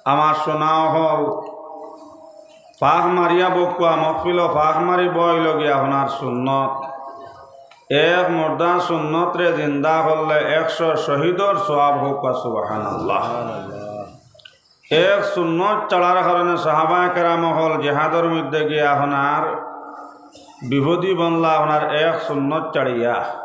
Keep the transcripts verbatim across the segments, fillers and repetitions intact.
আমার সোনা অকল, ফাঁক মারিয়া বউক্কা, মহফিলো ফাঁক মারি বওয়া অইলো গিয়া আপনার সুন্নত। এক মুর্দা সুন্নতরে জিন্দা করলে একশো শহীদর সওয়াব। কউক্কা সুবহানাল্লাহ। এক সুন্নত ছাড়ার কারণে সাহাবায়ে কেরাম অকল জিহাদর মধ্যে গিয়া আপনার বিপদি বনলা, আপনার এক সুন্নত ছাড়িয়া।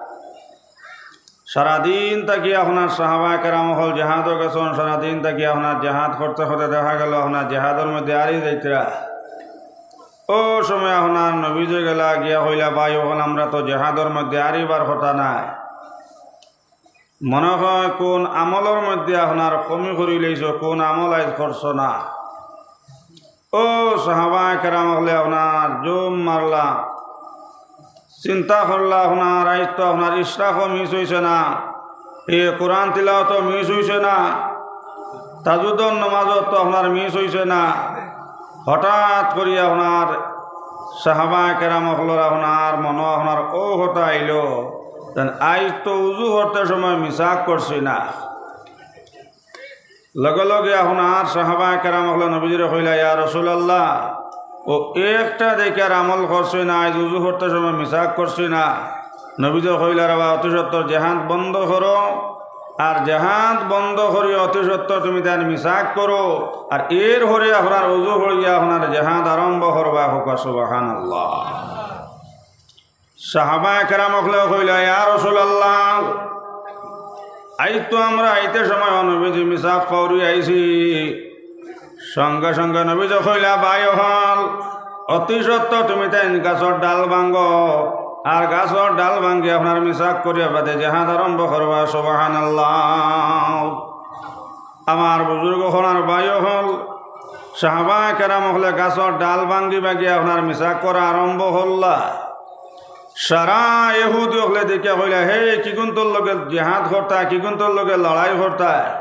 সারাদিন থাকি আপনার সাহাবায়ে কেরাম অকল জিহাদো গেছইন, সারাদিন থাকি আপনার জিহাদ করতে করতে দেখা গেল আপনার জিহাদর মধ্যে আরি যাইতরা। অউ সময় আপনার নবীজি গেলা গিয়া কইলা, "ভাই অকল, আমরা তো জিহাদর মধ্যে আরিবার কথা নায়। মনে হয় কোন আমলর মধ্যে আপনার কমি করিলাইছো, কোন আমল আইজ করছো না।" অউ সাহাবায়ে কেরাম অকলে আপনার জুম মারলা, চিন্তা করলা, আপনার আইজ তো আপনার ইশরাকও মিস অইছে না, এ কোরআন তিলাওয়াতও মিস অইছে না, তাহাজ্জুদর নামাজও তো আপনার মিস অইছে না। হঠাৎ করি আপনার সাহাবায়ে কেরাম অকলর আপনার মনো আপনার অউ কথা আইলো, যেন আইজ তো উজু করতে সময় মিসাক করছি না। লগে লগে আপনার সাহাবায়ে কেরাম অকলে নবীজিরে কইলা, "ইয়া রাসূলুল্লাহ, অউ একটা দেখার আমল করছি না, আইজ উজু করতে সময় মিসাক করছি না।" নবীজি কইলা, "রে বা, অতি সত্বর জিহাদ বন্ধ করো, আর জিহাদ বন্ধ করি অতি সত্বর তুমি তাইন মিসাক করো, আর এর পরে আপনার উজু করিয়া আপনার জিহাদ আরম্ভ করবা।" কউক্কা সুবহানাল্লাহ। সাহাবায়ে কেরাম অকলে কইলা, "ইয়া রাসূলুল্লাহ, আইজ তো আমরা আইতে সময় নবীজি মিসাক ফাউরি আইছি।" সঙ্গে সঙ্গে নবীজি কইলা, "ভাই অকল, অতি সত্বর তুমি তাইন গাছর ডাল ভাঙ্গো, আর গাছর ডাল ভাঙ্গি আপনার মিসাক করিয়া বাদে জিহাদ আরম্ভ করবা।" সুবহানাল্লাহ। আমার বুজুর্গ অকল আর ভাই অকল, সাহাবায়ে কেরাম অকলে গাছর ডাল ভাঙ্গি ভাঙ্গি আপনার মিসাক করা আরম্ভ করলা। সারা ইহুদি অকলে দেখিয়া কইলা, "হে, কিগুনতর লগে জিহাদ করতা, কিগুনতর লগে লড়াই করতা?"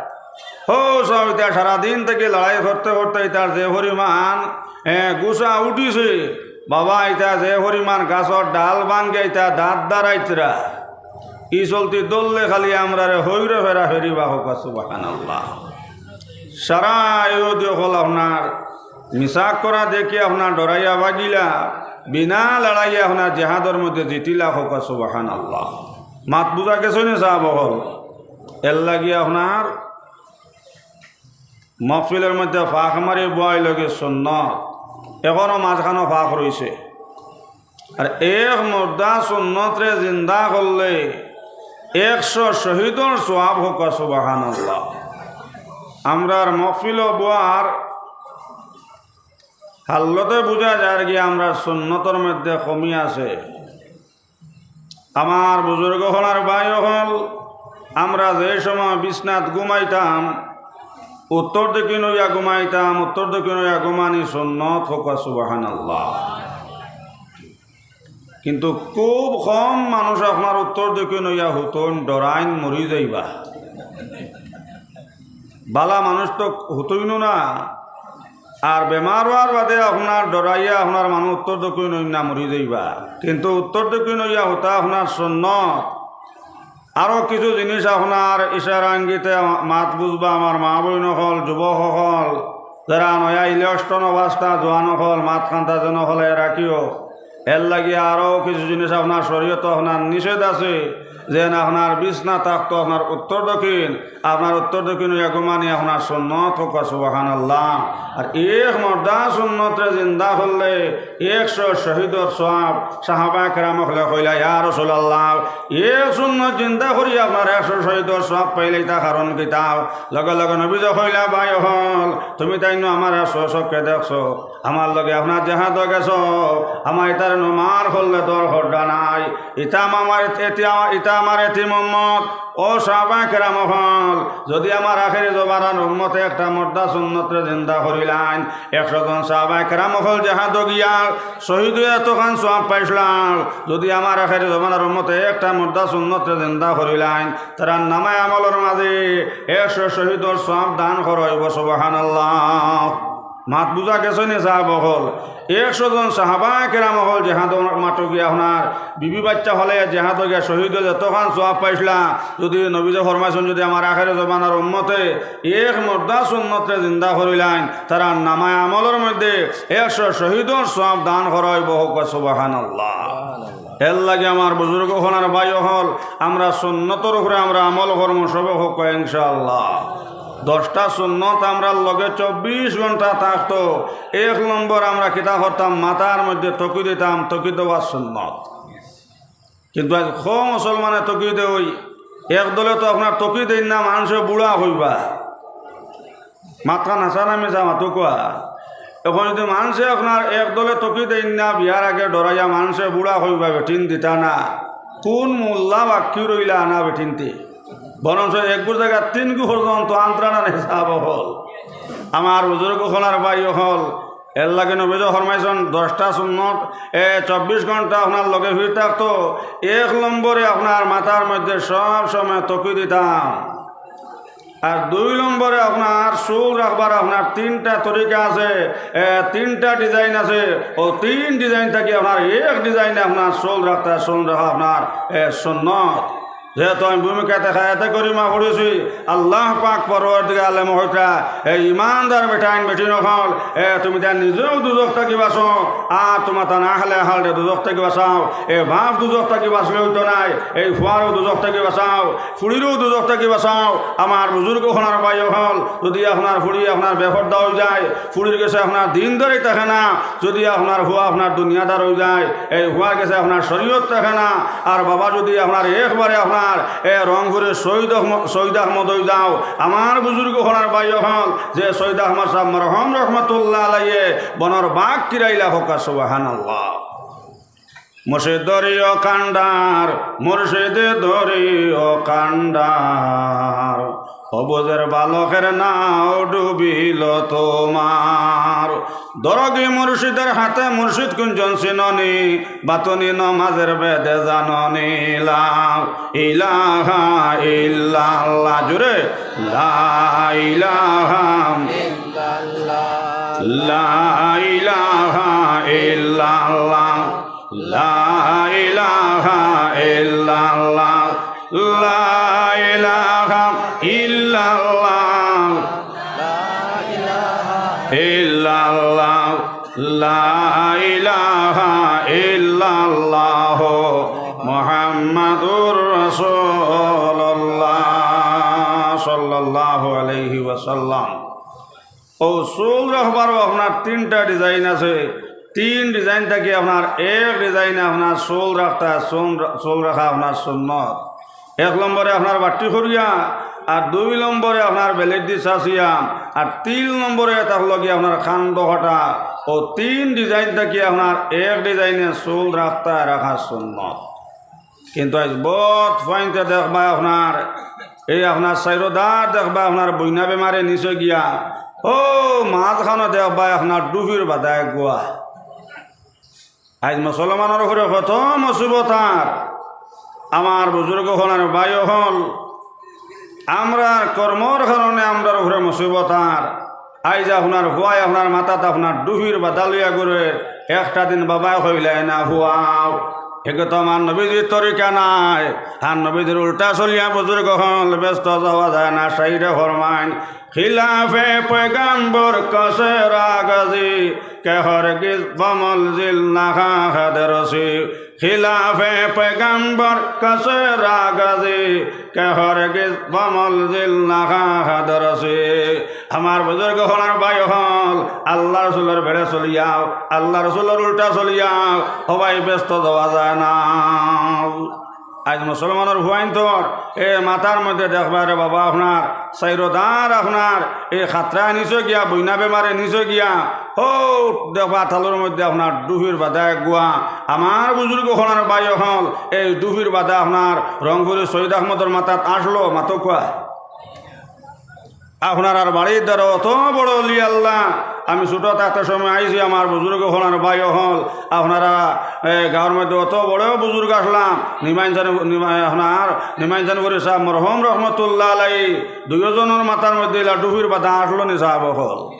হো, সব ইতা সারাদিন থাকি লড়াই করতে করতে ইতার যে পরিমাণ, এ, গুসা উঠিছে, বাবা, ইতা যে পরিমাণ গাছর ডাল ভাঙ্গে ইতা দাঁত দাঁড়াইতরা। ই চলতি দললে খালি আমরারে হইরে ফেরা ফেরিবা। কউক্কা সুবহানাল্লাহ। সারা ইহুদি অকল আপনার মিসাক করা দেখি আপনার ডরাইয়া বাগিলা, বিনা লড়াইয়া আপনার জিহাদর মধ্যে জিতিলা। কউক্কা সুবহানাল্লাহ। মাত বুজা গেছে নি সাব অকল? এর লাগি আপনার মহফিলর মধ্যে ফাঁক মারি বওয়া অইলো গি সুন্নত, অখনো মাঝখানো ফাঁক রইছে। আর এক মুর্দা সুন্নতরে জিন্দা করলে একশো শহীদর সওয়াব। কউক্কা সুবহানাল্লাহ। আমরার মহফিলো বওয়ার হালতে বুজা যার গি আমরার সুন্নতর মধ্যে কমি আছে। আমার বুজুর্গ অকল আর ভাই অকল, আমরা যে সময় বিছনাত ঘুমাইতাম, উত্তর দক্ষিণ অইয়া ঘুমাইতাম, উত্তর দক্ষিণ অইয়া ঘুমানি সুন্নত। কউক্কা সুবহানাল্লাহ। কিন্তু খুব কম মানুষ আপনার উত্তর দক্ষিণ অইয়া হুতইন, ডরাইন মরি যাইবা। বালা মানুষ তো হুতইনউ না, আর বেমার অওয়ার বাদে আপনার ডরাইয়া আপনার মানুষ উত্তর দক্ষিণ অইন না, মরি যাইবা। কিন্তু উত্তর দক্ষিণ অইয়া হুতা আপনার সুন্নত। আরো কিছু জিনিস আপনার ইশারা ইঙ্গিতে মাত বুজবা, আমার মা বইন অকল, যুবক অকল, যারা নয়া ইলেকশন অবস্থা, জোয়ান অকল, মাত কান্তা যেন হলে রাখিও। এর লাগি আরো কিছু জিনিস আপনার শরীয়ত আপনার নিষেধ আছে, যেন আপনার বিছনা থাকতো আপনার উত্তর দক্ষিণ, আপনার উত্তর দক্ষিণ অইয়া ঘুমানি আপনার সুন্নত। কউক্কা সুবহানাল্লাহ। আর এক মুর্দা সুন্নতরে জিন্দা করলে একশো শহীদর সওয়াব। সাহাবায়ে কেরাম অকলে কইলা, "ইয়া রাসূলুল্লাহ, এক সুন্নত জিন্দা করি আপনার একশো শহীদর সওয়াব পাইলাইতা, কারণ কিতা?" লগে লগে নবীজি কইলা, "ভাই অকল, তুমি তাইন নু আমারে একশো চক্ষে দেখছো, আমার লগে আপনার জেহাদো গেছো, আমার ইতারে নু মার করলে দর করডা নাই। ইতা আমার এতি-, ইতা আমার এতিম উম্মত।" ও সাহাবায়ে কেরাম অকল, যদি আমার আখেরি জমানার উম্মতে একটা মুর্দা সুন্নতরে জিন্দা করিলাইন, একশো জন সাহাবায়ে কেরাম অকল জেহাদো গিয়া শহীদ অইয়া এতখান সওয়াব পাইছলা, যদি আমার আখেরি জমানার উম্মতে একটা মুর্দা সুন্নতরে জিন্দা করিলাইন, তারার নামায়ে আমলর মাঝে একশো শহীদর সওয়াব দান করা অইবো। সুবহানাল্লাহ। মাত বুঝা গেছে নি সাহাব অকল? একশো জন সাহাবা কেরাম অকল জেহাদর মাঠো গিয়া আপনার বিবি বাচ্চা ফালাইয়া জেহাদো গিয়া শহীদ অইয়া যতখান সওয়াব পাইছলা, যুদি নবীয়ে ফরমাইছইন, যুদি আমার আখেরি জমানার উম্মতে এক মুর্দা সুন্নতরে জিন্দা করিলাইন, তারার নামায়ে আমলর মধ্যে একশো শহীদর সওয়াব দান করা অইবো। কউক্কা সুবহানাল্লাহ। এরলাগি আমার বুজুর্গ অকল আর ভাই অকল, আমরা সুন্নতর উপরে আমরা আমল করমু, সবে কউক্কা ইনশাআল্লাহ। দশটা সুন্নত আমরার লগে চব্বিশ ঘন্টা থাকতো। এক নম্বর আমরা কিতা করতাম, মাথার মধ্যে টুকি দিতাম, টুকি দেওয়া সুন্নত। কিন্তু আইজ কম মুসলমানে টুকি দেয়, এক দলে তো আপনার টুকি দেইন না, মানষে বুড়া কইবা। মাতখান হাছা না মিছা মাতউক্কা। অখন যুদি মানষে আপনার এক দলে টুকি দেইন না, বিয়ার আগে ডরাইয়া মানষে বুড়া কইবা, বেটিন দিতা না। কুন মোল্লা বাক্কি রইলা আনা বেটিন্তে? বরঞ্চ এক গুর জাগাত তিন গু পর্যন্ত আনত্রা না নি সাহাব অকল। আমার বুজুর্গ অকল আর ভাই অকল, এরলাগি নবীয়ে ফরমাইছইন, দশটা সুন্নত, এ, চব্বিশ ঘন্টা আপনার লগে ফিট থাকতো। এক নম্বরে আপনার মাথার মধ্যে সব সময় টুকি দিতাম। আর দুই নম্বরে আপনার চুল রাখবার আপনার তিনটা তরিকা আছে, এ, তিনটা design আছে। অউ তিন design থাকি আপনার এক design-এ আপনার চুল রাখতা, চুল রাখা আপনার, এ, সুন্নত। যেহেতু আমি ভূমিকাত আয়াতে কারিমা পড়ছি, আল্লাহ পাক পরওয়ারদিগার আলমে কইরা, এ ইমানদার বেটাইন বেটিন অকল, এ, তুমিতাইন নিজেও দুজখ থাকি বাঁচো, আর তুমাতান আহলে আহলরে দুজখ থাকি বাঁচাও। এ বাফ দুজখ থাকি বাঁচলে অইতো নায়, এ ফুয়ারেও দুজখ থাকি বাঁচাও, ফুড়িরেও দুজখ থাকি বাঁচাও। আমার বুজুর্গ অকল আর ভাই অকল, যুদি আপনার ফুড়ি আপনার বেপর্দা অইযায়, ফুড়ির গেছে আপনার দিনদারি থাকে না, যুদি আপনার ফুয়া আপনার দুনিয়াদার অইযায়, এ ফুয়ার গেছে আপনার শরিয়ত থাকে না, আর বাবা যুদি আপনার একবারে আপনার এ রংপুরের শহীদ আহম-, শহীদ আহমদ অইযাও, আমার বুজুর্গ অকল আর ভাই অকল, যে শহীদ আহমদ সাব মরহুম রহমতুল্লাহ আলাইহি বনর বাঘ কিরাইলা, কউক্কা সুবহানাল্লাহ। মুর্শিদ ধরিও কান্ডার, মুর্শিদ ধরিও কান্ডার, অবুজের বালকের নাও ডুবিল তোমার। ধরোগি মুর্শিদের হাতে, মুর্শিদ কুনজন চিনোনি, বাতুনি নমাজের বেদে জানোনি। লা ইলাহা ইল্লাল্লাহ, জোরে। লা ইলাহা, লা ইলাহা ইল্লাল্লাহ। লা ইলাহা ইল্লাল্লাহ, লা ইলাহা ইল্লাল্লাহ, ইল্লাল্লাহ, লা ইলাহা ইল্লাল্লাহ, মুহাম্মাদুর রাসূলুল্লাহ সাল্লাল্লাহু আলাইহি ওয়াসাল্লাম। অউ চুল রাখবারও আপনার তিনটা design আছে। তিন design থাকি আপনার এক design-এ আপনার চুল রাখতা, চুল রা-, চুল রাখা আপনার সুন্নত। এক নম্বরে আপনার বাট্টি করিয়া, আর দুই নম্বরে আপনার বেলেটদি চাচিয়া, আর তিন নম্বরে থাকলো গি আপনার কান্দো কাটা। অউ তিন design থাকি আপনার এক design-এ চুল রাখতা রাখা সুন্নত। কিন্তু আইজ বউত ফুয়াইন্তে দেখবায় আপনার, এই আপনার চাইরোদার দেখবায় আপনার বইনা বেমারে নিছে গিয়া, অউ মাঝখানো দেখবায় আপনার ডুফির বাদায় গুয়া। আইজ মুসলমানর উপরে কত মুসিবত আর, আমার বুজুর্গ অকল আর ভাই অকল, আমরার কর্মর কারণে আমরার উপরে মুসিবত আর। আইজ আপনার ফুয়ায় আপনার মাথাত আপনার ডুফির বাদা লইয়া ঘুরে, একটা দিন বাবায় কইলায় না ফুয়াও, এগু তো আমার নবীজির তরিকা নায়। আর নবীজির উল্টা চলিয়া বুজুর্গ অকল বেহেস্তো যাওয়া যায় না। শাইরে ফরমাইন, খিলাফে পয়গাম্বর কসে রাগাজি, কে হরগিজ বমলজিল নাখা হাদরসি। খিলাফে পয়গাম্বর কসে রাগাজি, কে হরগিজ বমলজিল নাখা হাদরসি। আমার বুজুর্গ অকল আর ভাই অকল, আল্লাহ রসুলর বেড়ে চলিয়াও, আল্লাহ রসুলর উল্টা চলিয়াও, হবাই বেহেস্তো যাওয়া যায় না। আইজ মুসলমানর ফুয়াইন্তর এ মাথার মধ্যে দেখবায় রে বাবা আপনার চাইরোদার আপনার এ খাতরা নিছে গিয়া, বইনা বেমারে নিছে গিয়া, অউ দেখবা তালুর মধ্যে আপনার ডুফির বাদায় গুয়া। আমার বুজুর্গ অকল আর ভাই অকল, এই ডুফির বাদা আপনার রংপুরের শহীদ আহমদর মাথাত আসলো, মাতউক্কা। আপনারার বাড়ির দ্বারা অত বড় অলি আল্লাহ, আমি ছোট থাকতে সময় আইছি, আমার বুজুর্গ অকল আর ভাই অকল, আপনারা, এ, গাঁওর মধ্যে অত বড় বুজুর্গ আসলাম, নিমাইনচান, নিমা-, আপনার নিমাইনচানপুরি সাব মরহুম রহমতুল্লাহ আলাই, দুইও জনর মাথার মধ্যে ইলা ডুফির বাদা আসলো নি সাব অকল?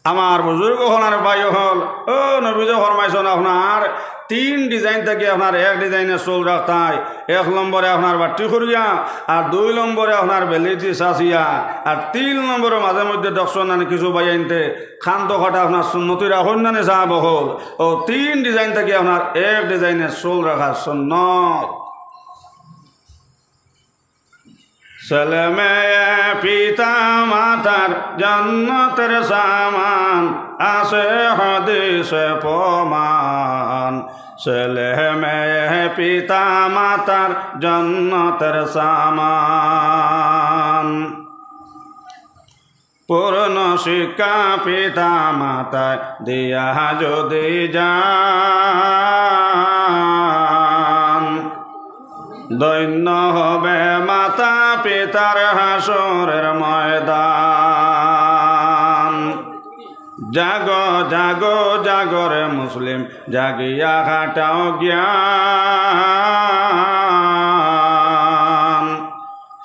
আমার বুজুর্গ অকল আর ভাই অকল, ও নবীজি ফরমাইছইন, আপনার তিন design থাকি আপনার এক design-এ চুল রাখতায়। এক নম্বরে আপনার বাট্টি করিয়া, আর দুই নম্বরে আপনার বেলিটি চাচিয়া, আর তিন নম্বরে মাঝে মধ্যে দেখছইন না নি কিছু ভাইয়াইন্তে কান্দো কাটা আপনার সুন্নতি রাখইন না নি সাব অকল। অউ তিন design থাকি আপনার এক design-এ চুল রাখা সুন্নত। ছেলে মেয়ে পিতা মাতার জন্নতের সামান, আছে হাদিসে প্রমাণ। ছেলে মেয়ে পিতা মাতার জন্নতের সামান। পূর্ণ শিক্ষা পিতা মাতায় দিয়া যদি যান, ধন্য হবে মাতা পিতার হাসরের ময়দান। জাগো, জাগো, জাগো রে মুসলিম, জাগিয়া কাটাও জ্ঞান।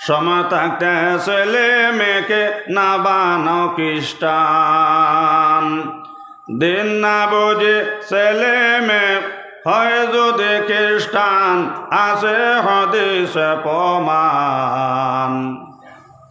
সময় থাকতে ছেলে মেয়েকে না বানাও খ্রিস্টান। দিন না বুঝে ছেলে মেয়ে হয় যদি খ্রিস্টান, আছে হাদিসে প্রমাণ।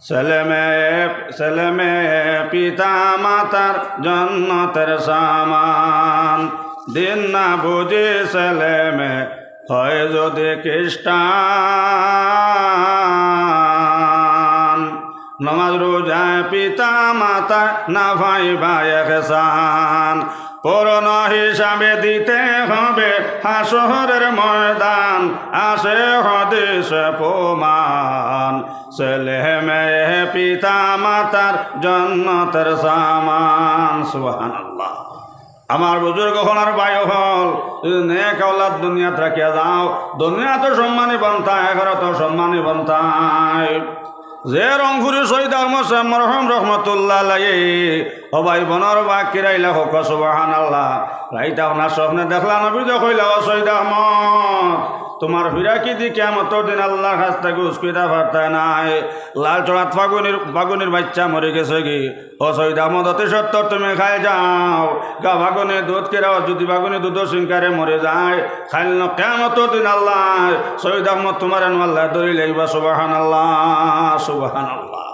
ছেলে মেয়ে, ছেলে মেয়ে পিতা মাতার জন্নতের সামান। দিন না বুঝে ছেলে মেয়ে হয় যদি খ্রিস্টান, নমাজ রোজায় পিতা মাতায় না পাইবা এহসান। পূর্ণ হিসাবে দিতে হবে হাসরের ময়দান, আছে হাদিসে প্রমাণ। ছেলে মেয়ে পিতা মাতার জন্নতের সামান। সুবহানাল্লাহ। আমার বুজুর্গ অকল আর ভাই অকল, যদি নেক আওলাদ দুনিয়াত রাখিয়া যাও, দুনিয়াত সম্মানী বনতায়, আখেরাতও সম্মানী বনতায়। যে রংপুরি শহীদ আহমদ সাব মরহুম রহমতুল্লাহ আলাইহি, ও ভাই বনর বাঘ কিরাইলা কউক্কা সুবহানাল্লাহ। রাইত আপনার স্বপ্নে দেখলা নবীজি কইলা, "ও শহীদ আহমদ, তুমার ফিরাকিদি কিয়ামতর দিন আল্লার কাছ থাকি উস্কিতা পারতায় নায়।" লাল চড়াত বাগুনির, বাগুনির বাইচ্চা মরি গেছেগি। ও শহীদ আহমদ, অতি সত্বর তুমি খাইল যাও, গা বাগুনি দুধ কিরাও, যদি বাগুনি দুধর সিংকারে মরি যায়, খাইল ন কিয়ামতর দিন আল্লায় শহীদ আহমদ তুমারে নু আল্লায় ধরি লাইবা। সুবহানাল্লাহ, সুবহানাল্লাহ।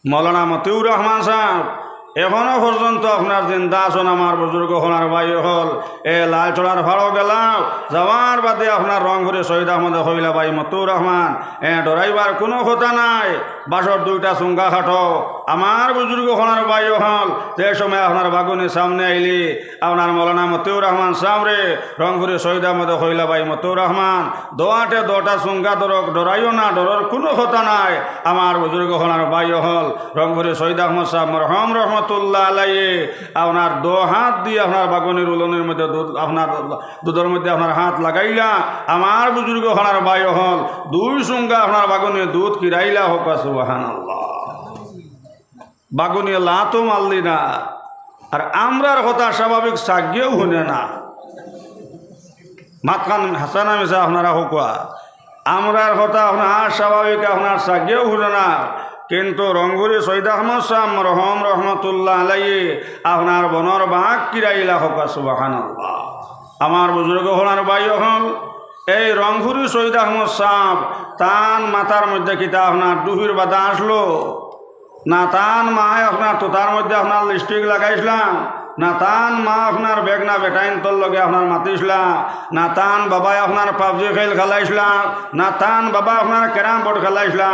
মৌলানা মতিউর রহমান সাব এখনো পর্যন্ত আপনার জিন্দা আছইন, আমার বুজুর্গ অকল আর ভাই অকল। এ লাল চড়ার ফাড়ো গেলাও, যাওয়ার বাদে আপনার রংপুরি শহীদ আহমদে কইলা, "ভাই মতিউর রহমান, এ ডরাইবার কুনু কথা নাই, বাঁশর দুইটা চুঙ্গা কাটো।" আমার বুজুর্গ অকল আর ভাই অকল, যে সময় আপনার বাগুনি সামনে আইলি, আপনার মৌলানা মতিউর রহমান সাবরে রংপুরি শহীদ আহমদে কইলা, "ভাই মতিউর রহমান, দোয়াটে দোটা চুঙ্গা ধরো, ডরাইও না, ডরর কুনু কথা নাই।" আমার বুজুর্গ অকল আর ভাই অকল, রংপুরি শহীদ আহমদ সাব মরহুম রহমতুল্লাহ আলাইহি আপনার দো হাত দিয়া আপনার বাগুনির উলনির মধ্যে দুধ, আপনার দুধর মধ্যে আপনার হাত লাগাইলা। আমার বুজুর্গ অকল আর ভাই অকল, দুই চুঙ্গা আপনার বাগুনির দুধ কিরাইলা কউক্কা সুবহানাল্লাহ। বাগুনিয়ে লাতও মারলি না। আর আমরার কথা স্বাভাবিক ছাগিয়েও হুনে না। মাতখান হাছা না মিছা আপনারা কউক্কা। আমরার কথা আপনার স্বাভাবিক, আপনার ছাগিয়েও হুনে না। কিন্তু রংপুরি শহীদ আহমদ সাব মরহুম রহমতুল্লাহ আলাইহি আপনার বনর বাঘ কিরাইলা কউক্কা সুবহানাল্লাহ। আমার বুজুর্গ অকল আর ভাই অকল, এই রংপুরি শহীদ আহমদ সাব তান মাথার মধ্যে কিতা আপনার ডুফির বাদা আছলো? না তান মায় আপনার তুতার মধ্যে আপনার lipstick লাগাইছলা, না তান মা আপনার বেগনা বেটাইন্তর লগে আপনার মাতিছলা, না তান বাবায় আপনার PUBG খেল খেলাইছলা, না তান বাবা আপনার carrom board খেলাইছলা,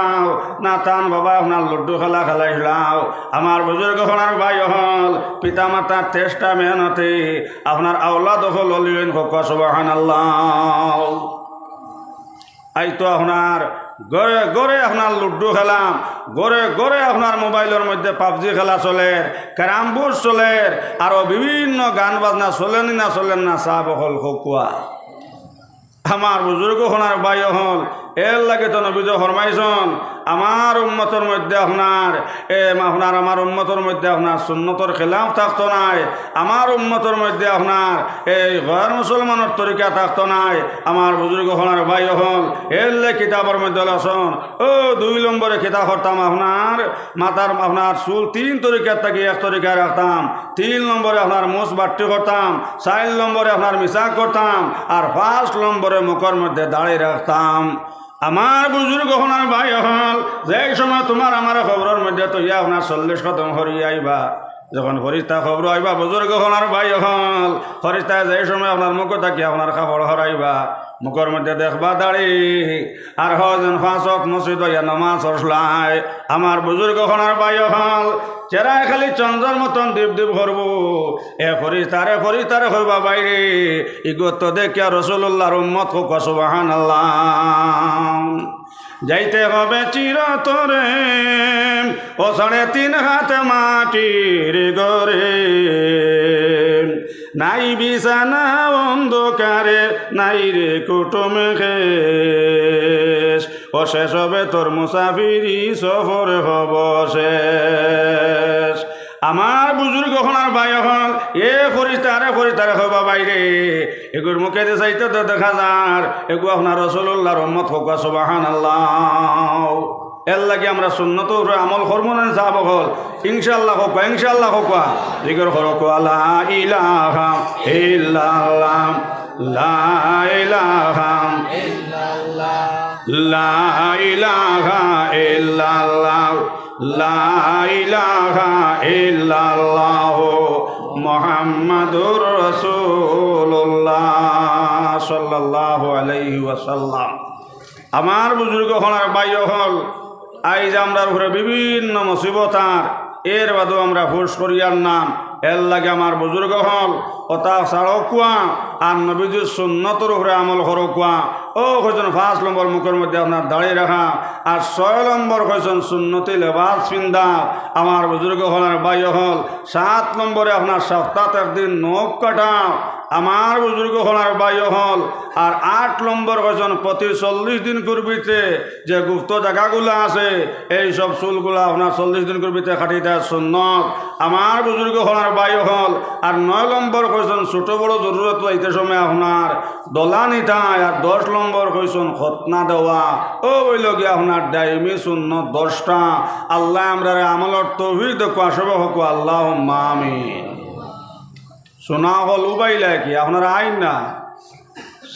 না তান বাবা আপনার লুডু খেলা খেলাইছলা। আমার বুজুর্গ অকল আর ভাই অকল, পিতা মাতার চেষ্টা মেহনতে আপনার আওলাদ অকল অলি অইন কউক্কা সুবহানাল্লাহ। আইজ তো আপনার ঘরে ঘরে আপনার লুডু খেলা, ঘরে ঘরে আপনার মোবাইলর মধ্যে PUBG খেলা চলের, carrom board চলের, আরো বিভিন্ন গান বাজনা চলের নি না চলের না, সাব অকল কউক্কা। আমার বুজুর্গ অকল আর ভাই অকল, এর লাগি তো নবীজি ফরমাইছইন, আমার উম্মতর মধ্যে আপনার, এ, আপনার আমার উম্মতর মধ্যে আপনার সুন্নতর খিলাফ থাকতো নায়, আমার উম্মতর মধ্যে আপনার এই গয়র মুসলমানর তরিকা থাকতো নায়। আমার বুজুর্গ অকল আর ভাই অকল, এর লাগি কিতাবর মধ্যে লেখছইন, ও দুই নম্বরে কিতা করতাম, আপনার মাথার আপনার চুল তিন তরিকার থাকি এক তরিকায় রাখতাম, তিন নম্বরে আপনার মুছ বাট্টি করতাম, চাইর নম্বরে আপনার মিছাক করতাম, আর পাঁচ নম্বরে মুখর মধ্যে দাড়ি রাখতাম। আমার বুজুর্গ অকল আর ভাই অকল, যেই সময় তুমার আমার কবরর মধ্যে থইয়া আপনার চল্লিশ কদম করিয়া আইবা, যখন ফিরিস্তা কবরো আইবা, বুজুর্গ অকল আর ভাই অকল, ফিরিস্তায় যেই সময় আপনার মুখ থাকি আপনার কাপড় হরাইবা, মুখর মধ্যে দেখবা দাড়ি, আর হজন পাঁচ ওয়াক্ত মসজিদো আইয়া নামাজ পড়ছলায়। আমার বুজুর্গ অকল আর ভাই অকল, চেহারায় খালি চন্দ্রর মতন দীপ দীপ করবো। এ ফিরিস্তারে, ফিরিস্তারে কইবা, "ভাইরে, ইগু তো দেখিয়া রাসুলুল্লাহর উম্মত।" কউক্কা সুবহানাল্লাহ। যাইতে হবে চিরতরে ও সাড়ে তিন হাত মাটির ঘরে, নাই বিছানা অন্ধকারে, নাই রে কুটুম খেশ। ও শেষ হবে তোর মুসাফিরি সফর হব শেষ। আমার বুজুর্গ অকল আর ভাই অকল, এ ফিরিস্তারে, ফিরিস্তারে কইবা, "ভাইরে, এগুর মুখে যে চাইতে তো দেখা যার, এগু আপনার রাসুলুল্লাহর উম্মত।" কউক্কা সুবহানাল্লাহ। এর লাগি আমরা সুন্নতর উপরে আমল করমু না নি সাব অকল? ইনশাআল্লাহ কউক্কা, ইনশাআল্লাহ কউক্কা। জিকির করো কউক্কা, লা ইলাহা ইল্লাল্লাহ, লা ইলাহা, লা ইলাহা ইল্লাল্লাহ, লা ইলাহা ইল্লাল্লাহ, মুহাম্মাদুর রাসুলুল্লাহ সাল্লাল্লাহু আলাইহি ওয়াসাল্লাম। আমার বুজুর্গ অকল আর ভাই অকল, আইজ আমরার উপরে বিভিন্ন মুসিবত আর এর বাদেও আমরা ফুস করিয়ার নাম। এর লাগি আমার বুজুর্গ অকল, অতা ছাড়উক্কা, আর নবীজির সুন্নতর উপরে আমল করউক্কা। ও কইছইন পাঁচ নম্বর মুখর মধ্যে আপনার দাড়ি রাখা, আর ছয় নম্বর কইছইন সুন্নতি লেবাস পিন্দা। আমার বুজুর্গ অকল আর ভাই অকল, সাত নম্বরে আপনার সপ্তাত একদিন নখ কাটা। আমার বুজুর্গ অকল আর ভাই অকল, আর আট নম্বর কইছইন প্রতি চল্লিশ দিনকুর ভিতরে যে গুপ্ত জাগাগুলা আছে, এই সব চুলগুলা আপনার চল্লিশ দিনকুর ভিতরে কাটি দেওয়া সুন্নত। আমার বুজুর্গ অকল আর ভাই অকল, আর নয় নম্বর কইছইন ছোট বড় জরুরত অইতে সময় আপনার দলা নিতা, আর দশ নম্বর কইছইন খতনা দেওয়া। ও অইলো গিয়া আপনার দাইমি সুন্নত দশটা। আল্লায় আমরারে আমলর তৌফিক দেউক্কা, সবে কউক্কা আল্লাহুম্মা আমিন। সোনা অকল উবাইলা কি? আপনারা আইন না।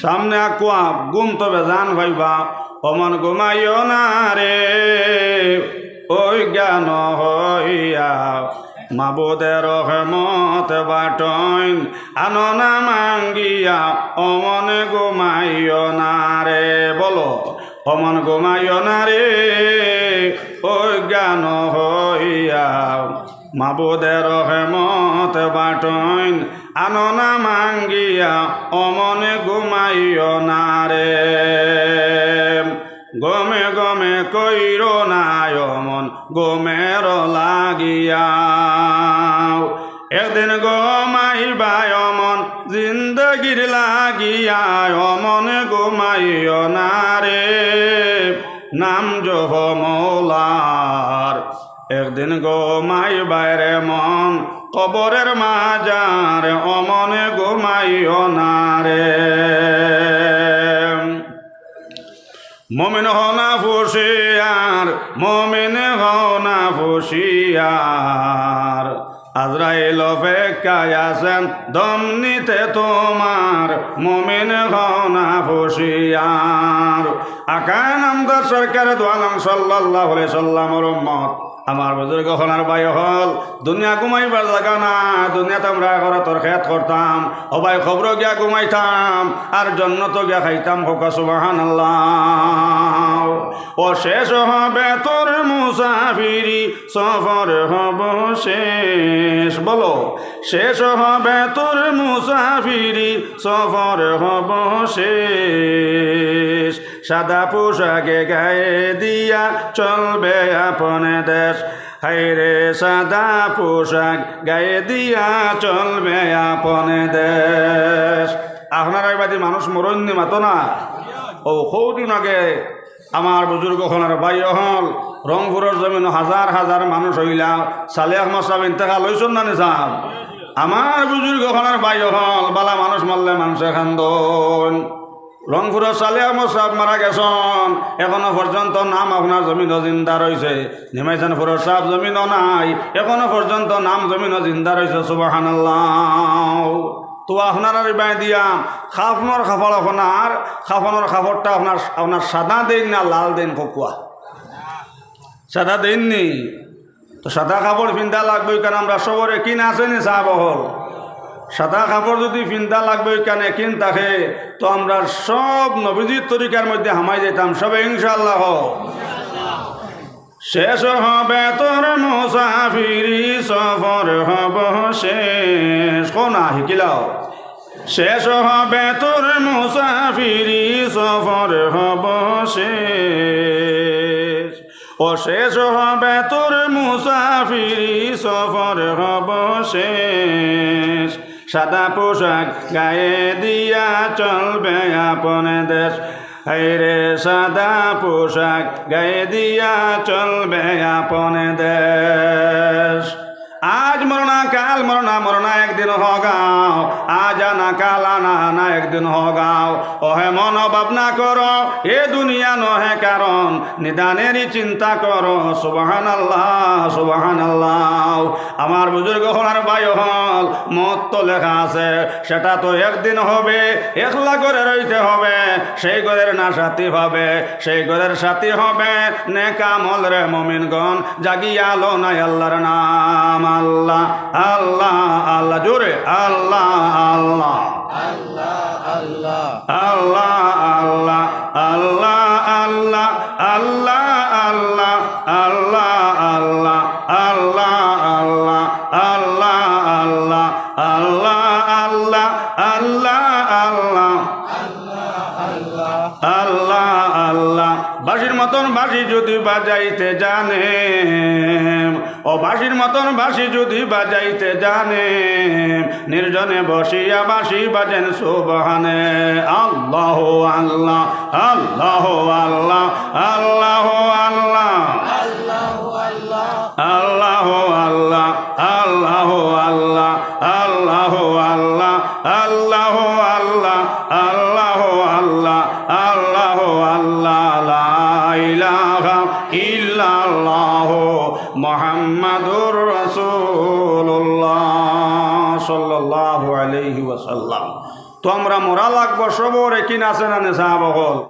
সামনে আউক্কা, ঘুম তো বেজান পাইবা। ও মন ঘুমাইও না রে, অজ্ঞান হইয়া মাবুদে রহমত বাটইন, আনো না মাঙ্গিয়া, ও মন ঘুমাইও না রে। বলো, ও মন ঘুমাইও না রে, অজ্ঞান হইয়া মাবুদে রহমত বাটইন, আনো না মাঙ্গিয়া, ও মন ঘুমাইও না রে। ঘুমে ঘুমে কইরো না অমন ঘুমের লাগিয়া। একদিন ঘুমাইবা অমন জিন্দেগির লাগিয়া, অমন ঘুমাইও না রে, নাম জপ মৌলার। একদিন ঘুমাইবা রে মন কবরের মাজার, অমন ঘুমাইও না রে। মুমিন হও না হুঁশিয়ার, মুমিন হও না হুঁশিয়ার। আজরাইল অপেক্ষায় আছেন দম নিতে তোমার, মুমিন হও না হুঁশিয়ার। আকা নামদার সরকার দু আলম সাল্লাল্লাহু আলাইহি সাল্লামর উম্মত। আমার বুজুর্গ অকল আর ভাই অকল, দুনিয়া ঘুমাইবার জাগা না, দুনিয়াত আমরা আখেরাতর খেত করতাম, ও ভাই কবরো গিয়া ঘুমাইতাম, আর জন্নতো গিয়া খাইতাম, কউক্কা সুবহানাল্লাহ। ও শেষ হবে তোর মুসাফিরি, সফর হব শেষ। বলো, শেষ হবে তোর মুসাফিরি, সফর হব শেষ। সাদা পোশাকে গায়ে দিয়া চলবে আপন দেশ। হায়রে, সাদা পোশাক গায়ে দিয়া চলবে আপন দেশ। আপনারা এবাদি মানুষ মরইন নি, মাতো না? ও কয়দিন আগে আমার বুজুর্গ অকল আর ভাই অকল, রংপুরর জমিনো হাজার হাজার মানুষ অইলা, সালেহ আহমদ সাব ইন্তেকাল অইছইন না নি সাব? আমার বুজুর্গ অকল আর ভাই অকল, বালা মানুষ মরলে মানষে কান্দইন। রংপুরর সালেহ আহমদ সাব মারা গেছইন, এখনো পর্যন্ত নাম আপনার জমিনো জিন্দা রইছে। নিমাইজান ফুরর সাব জমিনো নাই, এখনো পর্যন্ত নাম জমিনো জিন্দা রইছে। সুবহানাল্লাহ। তো আপনারারে বায় দিয়া কাফনর কাপড় আপনার, কাফনর কাপড়টা আপনার, আপনার সাদা দেইন না লাল দেইন কউক্কা? সাদা দেইন নি? তো সাদা কাপড় ফিন্দা লাগবো, কারণ আমরা সবর একিন আছে নি সাব অকল? সাদা কাপড় যদি ফিন্দা লাগবো, কারণ একিন থাকে, তো আমরা সব নবীজির তরিকার মধ্যে হামাই যাইতাম সবে ইনশাআল্লাহ। শেষ হবে তোর মুসাফিরি সফর হব শেষ। কও না, হিকিলাও। শেষ হবে তোর মুসাফিরি সফর হব শেষ। ও শেষ হবে তোর মুসাফিরি সফর হব শেষ। সাদা পোশাক গায়ে দিয়া চলবে আপন দেশ। হায় রে, সাদা পোশাক গায়ে দিয়া চলবে আপন দেশ। আজ মরনা কাল মরনা, মরনা একদিন হগাও। আজ আনা কাল আনা, আনা একদিন হগাও। ওহে মন ভাবনা করো, এ দুনিয়া নহে কারণ, নিদানেরই চিন্তা করো। সুবহানাল্লাহ, সুবহানাল্লাহ। আমার বুজুর্গ অকল আর ভাই অকল, মউত তো লেখা আছে, সেটা তো একদিন হবে। একলা ঘরে রইতে হবে, সেই ঘরের না সাথী হবে, সেই ঘরের সাথী হবে নেক আমল রে মুমিনগণ। জাগিয়া লও না আল্লাহর নাম, আল্লাহ, আল্লাহ, আল্লাহ, জোরে, আল্লাহ, আল্লাহ। আল্লাহ, আল্লাহ। আল্লাহ, আল্লাহ, আল্লাহ, আল্লাহ, আল্লাহ, আল্লাহ, আল্লাহ, আল্লাহ, আল্লাহ, আল্লাহ, আল্লাহ, আল্লাহ, আল্লাহ, আল্লাহ, আল্লাহ, আল্লাহ, আল্লাহ, আল্লাহ। বাঁশির মতন বাঁশি যদি বাজাইতে জানে, ও বাঁশির মতন বাঁশি যদি বাজাইতে জানে, নির্জনে বসিয়া বাঁশি বাজেন সুবহানে। আল্লাহ, আল্লাহ, আল্লাহ, আল্লাহ, আল্লাহ, আল্লাহ। আল্লাহ, আল্লাহ, আল্লাহ, আল্লাহ, আল্লাহ, আল্লাহ, আল্লাহ, আল্লাহ, আল্লাহ, আল্লাহ, আল্লাহ, আল্লাহ, আল্লাহ, লা ইলাহা ইল্লাল্লাহ মুহাম্মাদুর রাসূলুল্লাহ সাল্লাল্লাহু আলাইহি ওয়াসাল্লাম। তো আমরা মরা লাগবো, সবর একিন আছে না নি সাব অকল?